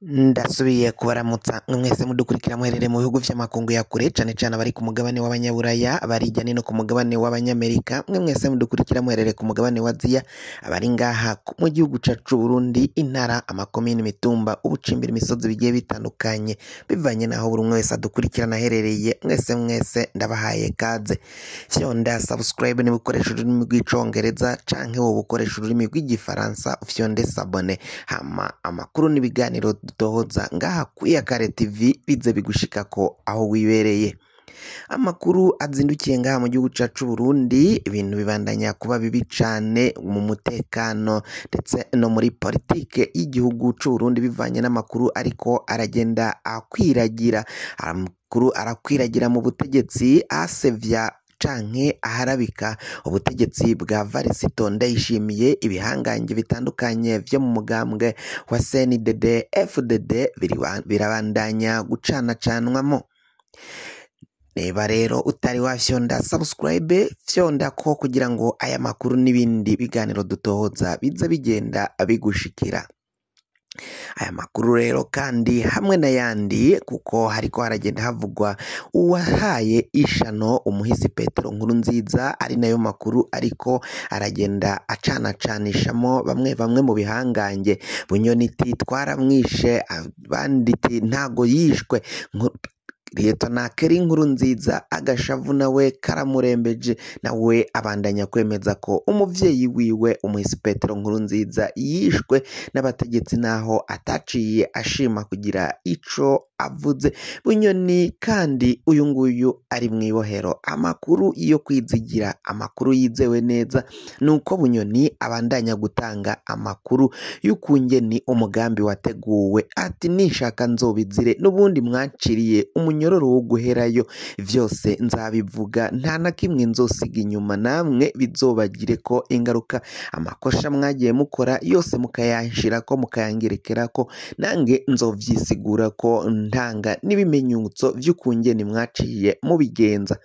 Ndasubiye kubaramutsa mwese mudukurikira muherereye mu bihugu vy'amakungu ya kure, cane cane abari ku mugabane w'abanyaburaya, abari hirya no ku mugabane w'abanyamerika, mwe mwese mudukurikira muherereye ku mugabane wa Aziya, abari ngaha mu gihugu cacu c'Uburundi, intara, amakomine, imitumba, ubucimbira, imisozi bigiye bitandukanye, bivanye naho buri umwe wese adukurikirana aherereye, mwese mwese ndabahaye kaze. Fyonda subscribe niba ukoresha ururimi rw'icongereza canke woba ukoresha ururimi rw'igifaransa, ufyonde s'abonner, hama amakuru n'ibiganiro dutohoza ngaha ku Iyakare TV bize bigushikako aho wibereye. Amakuru azindukiye ngaha mu gihugu cacu c'Uburundi, ibintu bibandanya kuba bibi cane mu mutekano ndetse no muri politike y'igihugu c'Uburundi, bivanye n'amakuru ariko aragenda akwiragira. Amakuru arakwiragira mu butegetsi asevya canke aharabika ubutegetsi bwa Varisito Ndayishimiye. Ibihangange bitandukanye vyo mu mugambwe wa CNDD FDD birabandanya gucanacanwamo. Niba rero utari wafyonda subscribe, fyonda ko kugira ngo aya makuru n'ibindi biganiro dutohoza bize bigenda bigushikira. Aya makuru rero kandi hamwe n'ayandi, kuko hariko haragenda havugwa uwahaye ishano umuhisi Petero Nkurunziza, ari nayo makuru ariko aragenda acanacanishamo bamwe bamwe mu bihangange. Bunyoni iti twaramwishe, abandi iti ntago yishwe. Liyetona Keri Nkurunziza agashavu nawe karamurembeje, nawe abandanya kwemeza ko umuvyeyi wiwe umuhisi Petero Nkurunziza yishwe n'abategetsi, naho ataciye ashima kugira ico avuze. Bunyoni kandi uyu nguyu ari mw'ibohero. Amakuru yo kwizigira, amakuru yizewe neza, nuko Bunyoni abandanya gutanga amakuru y'ukungeni umugambi wateguwe, ati nishaka nzobizire, n'ubundi mwanciriye umunyororo wo guherayo, vyose nzabivuga, nta na kimwe nzosiga inyuma, namwe bizobagireko ingaruka. Amakosha mwagiye mukora yose mukayanshirako, mukayangerekerako, nange nzovyisigurako, ntanga n'ibimenyetso vy'ukungeni mwaciye mubigenza.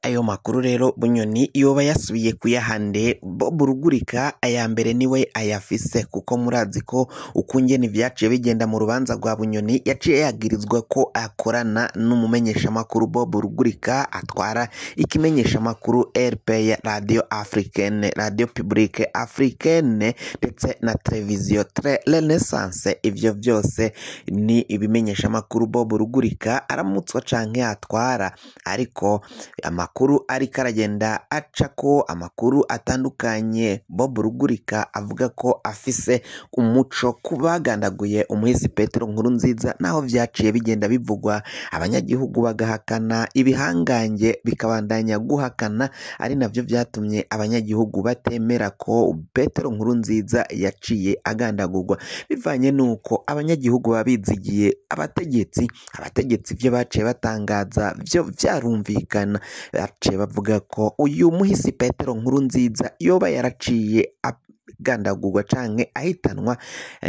Ayo makuru rero Bunyoni yoba yasubiye kuyahande Bob Rugurika, aya mbere niwe ayafise, kuko murazi ko ukungeni vyaciye bigenda mu rubanza rwa Bunyoni, yaciye yagirizwa ko akorana n'umumenyeshamakuru Bob Rugurika, atwara ikimenyeshamakuru RPA, Radio Africaine, Radio Publique Africaine ndetse na Televiziyo Renaissance. Ivyo vyose ni ibimenyeshamakuru Bob Rugurika aramutswa canke atwara, ariko amakuru ariko aragenda acako amakuru atandukanye. Bob Rugurika avuga ko afise umuco kubagandaguye umuhisi Petero Nkurunziza, naho vyaciye bigenda bivugwa, abanyagihugu bagahakana, ibihangange bikabandanya guhakana, ari navyo vyatumye abanyagihugu batemera ko Petero Nkurunziza yaciye agandagurwa, bivanye nuko abanyagihugu babizigiye abategetsi. Abategetsi vyo baciye batangaza vyo vyarumvikana, baciye bavuga ko uyu muhisi Petero Nkurunziza yoba yaraciye agandagurwa canke ahitanwa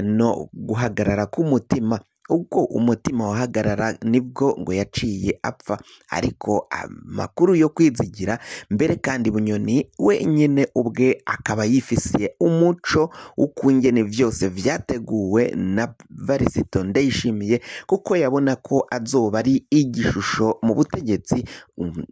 no guhagarara k'umutima. Ubwo umutima wahagarara nibwo ngo yaciye apfa. Ariko amakuru yo kwizigira mbere, kandi Bunyoni wenyene ubwe akaba yifisiye umuco ukungene vyose vyateguwe na Varisito Ndayishimiye, kuko yabona ko azoba ari igishusho mu butegetsi,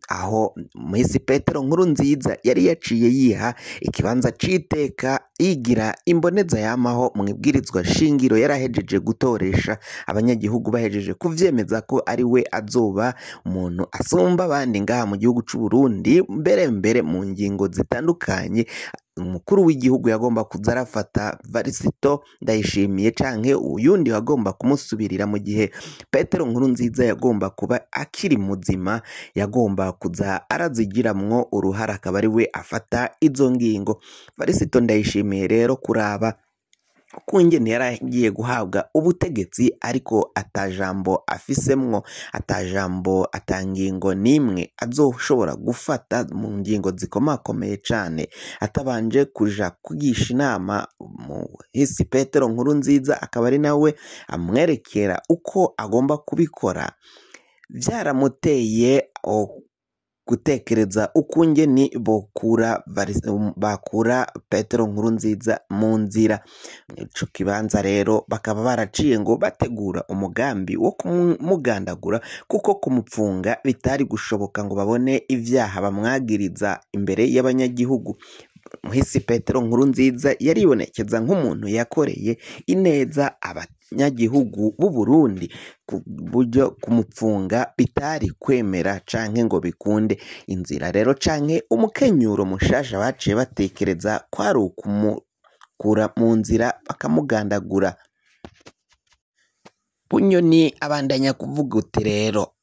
aho muhisi Petero Nkurunziza yari yaciye yiha ikibanza c'iteka, yigira imboneza yamaho mu ibwirizwa shingiro yarahejeje gutoresha abanyagihugu, bahejeje kuvyemeza ko ari we azoba umuntu asumba abandi ngaha mu gihugu c'Uburundi, mbere mbere mu ngingo zitandukanye umukuru w'igihugu yagomba kuza arafata Varisito Ndayishimiye canke uyundi wagomba kumusubirira mu gihe Petero Nkurunziza yagomba kuba akiri muzima, yagomba kuza arazigiramwo uruhara, akaba ari we afata izo ngingo. Varisito Ndayishimiye rero kuraba ukungene yaragiye guhabwa ubutegetsi, ariko atajambo afisemwo, atajambo, atangingo nimwe azoshobora gufata mu ngingo zikomakomeye cane atabanje kuja kugisha inama muhisi Petero Nkurunziza, akaba ari nawe amwerekera uko agomba kubikora. Vyaramuteye gutekereza ukungeni bokura bakura Petero Nkurunziza mu nzira. Ico kibanza rero bakaba baraciye ngo bategura umugambi wo kumugandagura, kuko kumupfunga bitari gushoboka ngo babone ivyaha bamwagiriza imbere y'abanyagihugu. Muhisi Petero Nkurunziza yaribonekeza nk'umuntu yakoreye ineza abanyagihugu b'u Burundi, ku buryo kumupfunga bitari kwemera canke ngo bikunde. Inzira rero canke umukenyuro mushasha baciye batekereza kwari ukumukura mu nzira bakamugandagura. Bunyoni abandanya kuvuga uti rero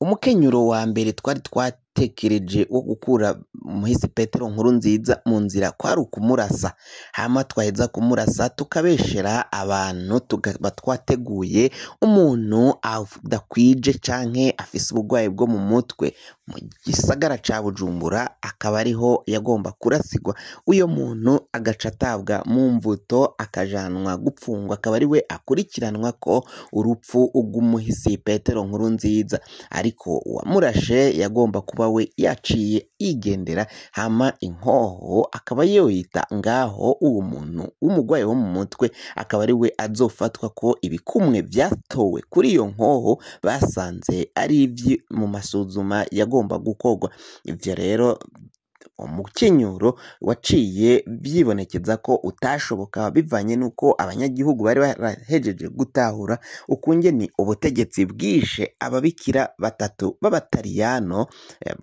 umukenyuro wa mbere twari twatekereje wo gukura Muhisi Petero Nkurunziza mu nzira kwari ukumurasa, hama twaheza kumurasa tukabeshera abantu, tukaba twateguye umuntu adakwije canke afise ubugwayi bwo mu mutwe mu gisagara ca Bujumbura, akaba ariho yagomba kurasigwa. Uyo muntu agaca atabwa mu mvuto akajanwa gupfungwa, akaba ariwe akurikiranwa ko urupfu rw'Umuhisi Petero Nkurunziza. Ariko uwamurashe yagomba kuba we yaciye yigendera, hama inkoho akaba yoyita ngaho uwo muntu w'umugwayi wo mu mutwe, akaba ari we azofatwa ko ibikumwe vyatowe kuri iyo nkoho basanze ari ivyi mu masuzuma yagomba gukorwa. Ivyo rero umukenyuro waciye vyibonekeza ko utashoboka, bivanye nuko abanyagihugu bari barahejeje gutahura ukungeni ubutegetsi bwishe ababikira batatu b'abataliyano,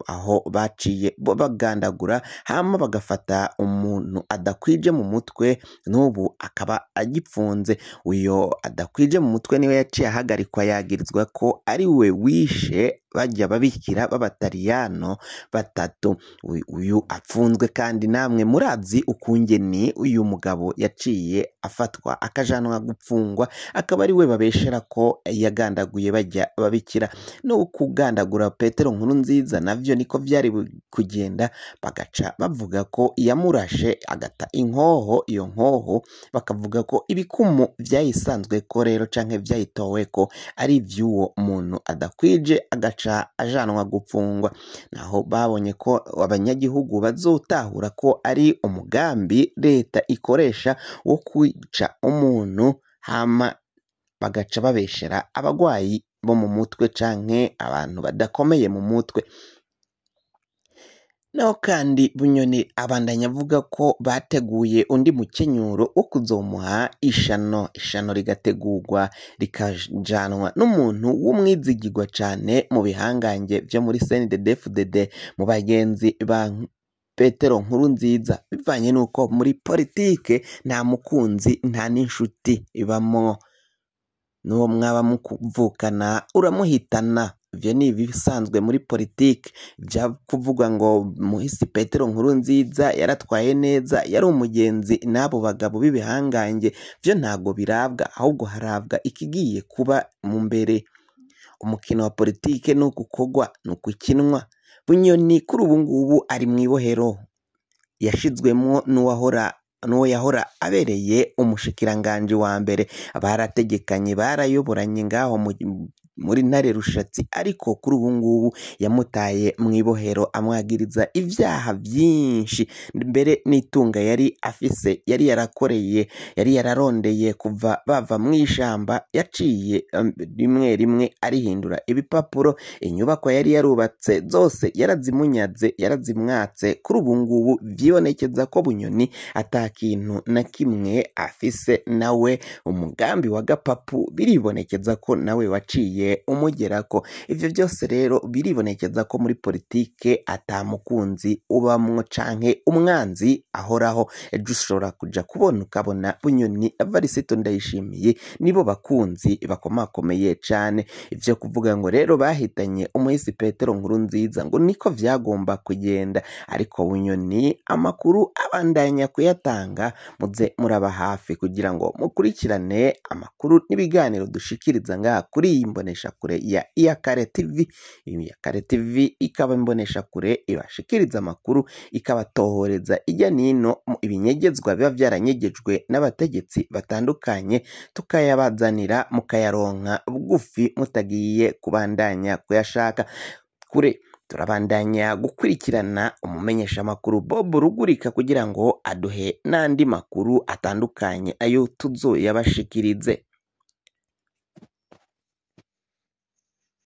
aho baciye bagandagura hama bagafata umuntu adakwije mu mutwe, n'ubu akaba agipfunze. Uyo adakwije mu mutwe niwe yaciye ahagarikwa, yagirizwa ko ari we wishe bajya babikira b'abataliyano batatu. Uyu apfunzwe kandi namwe murazi ukungeni uyu mugabo yaciye afatwa akajanwa gupfungwa, akaba ari we babeshera ko yagandaguye bajya babikira. No kugandagura Petero Nkurunziza navyo niko vyari kugenda, bagaca bavuga ko yamurashe agata inkoho, iyo nkoho bakavuga ko ibikumu vyayisanzwe ko rero canke vyayitowe ko ari ivy'uwo muntu adakwije, agaca ajanwa gupfungwa. Naho babonye ko abanyagihugu bazotahura ko ari umugambi leta ikoresha wo kwica umuntu, hama bagaca babeshera abagwayi bo mu mutwe canke abantu badakomeye mu mutwe. Naho kandi Bunyoni abandanya avuga ko bateguye undi mukenyuro wo kuzomuha ishano, ishano rigategurwa rikajanwa n'umuntu w'umwizigirwa cane mu bihangange vyo muri CNDD-FDD, mu bagenzi ba Petero Nkurunziza, bivanye nuko muri politike nta mukunzi nta n'inshuti ibamwo, n'uwo mwaba mukuvukana uramuhitana. Ivyo ni ibisanzwe muri politike. Vya kuvuga ngo Muhisi Petero Nkurunziza yaratwaye neza, yari umugenzi n'abo bagabo b'ibihangange, vyo ntago birabwa, ahubwo harabwa ikigiye kuba mu mbere. Umukino wa politike ni ugukorwa, ni ukukinwa. Bunyoni kuri ubu ngubu ari mw'ibohero, yashizwemwo n'uwahora n'uwo yahora abereye umushikiranganji wa mbere. Barategekanye, barayoboranye ngaho muri Ntare Rushatsi, ariko kuri ubu ngubu yamutaye mw'ibohero amwagiriza ivyaha vyinshi, mbere n'itunga yari afise, yari yarakoreye, yari yararondeye kuva bava mw'ishamba, yaciye rimwe rimwe arihindura ibipapuro. Inyubako yari yarubatse zose yarazimunyaze, yarazimwatse. Kuri ubu ngubu vyibonekeza ko Bunyoni ata kintu na kimwe afise, nawe umugambi wa gapapu biribonekeza ko nawe waciye umugerako. Ivyo vyose rero biribonekeza ko muri politike ata mukunzi ubamwo canke umwanzi ahoraho. Ejo ushobora kuja kubona ukabona Bunyoni, Evariste Ndayishimiye nibo bakunzi bakomakomeye cane. Ivyo kuvuga ngo rero bahitanye Umuhisi Petero Nkurunziza ngo niko vyagomba kugenda, ariko Bunyoni amakuru abandanya kuyatanga, muze muraba hafi kugira ngo mukurikirane amakuru n'ibiganiro dushikiriza ngaha kuri iyi mboneshakure ya Iyakare TV. Iyakare TV ikaba imboneshakure ibashikiriza amakuru, ikabatohoreza ijya nino ibinyegezwa biba vyaranyegejwe n'abategetsi batandukanye, tukayabazanira mukayaronka bugufi mutagiye kubandanya kuyashaka kure. Turabandanya gukurikirana umumenyeshamakuru Bob Rugurika kugira ngo aduhe n'andi makuru atandukanye ayo tuzoyabashikirize.